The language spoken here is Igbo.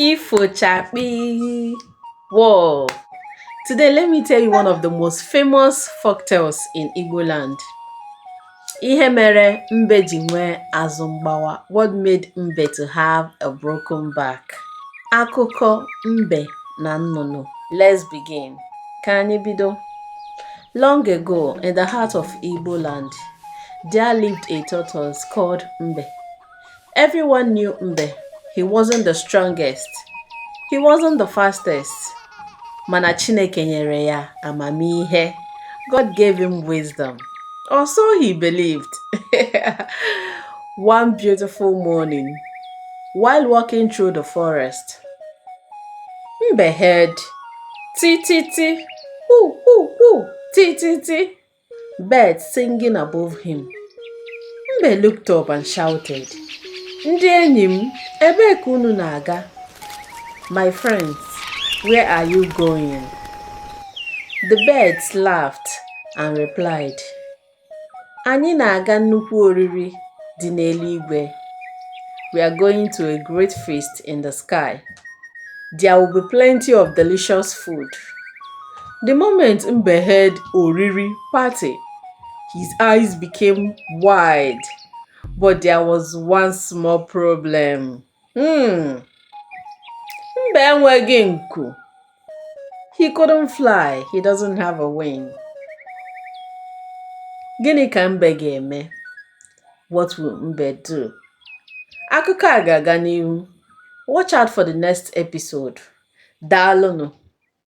Ifo Chakpi. Whoa! Today, let me tell you one of the most famous folktales in Igbo land. Ihe mere Mbe ji nwee azụ mgbawa. What made Mbe to have a broken back? Akụkọ Mbe na nnụnụ. Let's begin. Ka anyị bido. Long ago, in the heart of Igbo land, there lived a tortoise called Mbe. Everyone knew Mbe. He wasn't the strongest. He wasn't the fastest. Mana Chineke nyere ya amamihe. God gave him wisdom. Or so he believed. One beautiful morning, while walking through the forest, Mbe heard ti ti ti, hoo hoo hoo, ti ti ti, birds singing above him. Mbe looked up and shouted, "Ndị enyi m, ebee ka unu na-aga? My friends, where are you going?" The birds laughed and replied, "Anyị na-aga nnukwu oriri dị n'eluigwe. We are going to a great feast in the sky. There will be plenty of delicious food." The moment Mbe heard "oriri", party, his eyes became wide. But there was one small problem. Mbe enweghị nku. He couldn't fly. He doesn't have a wing. Gịnị ka Mbe ga-eme? What will Mbe do? Akụkọ a ga-aga n'ihu. Watch out for the next episode. Daalụnụ.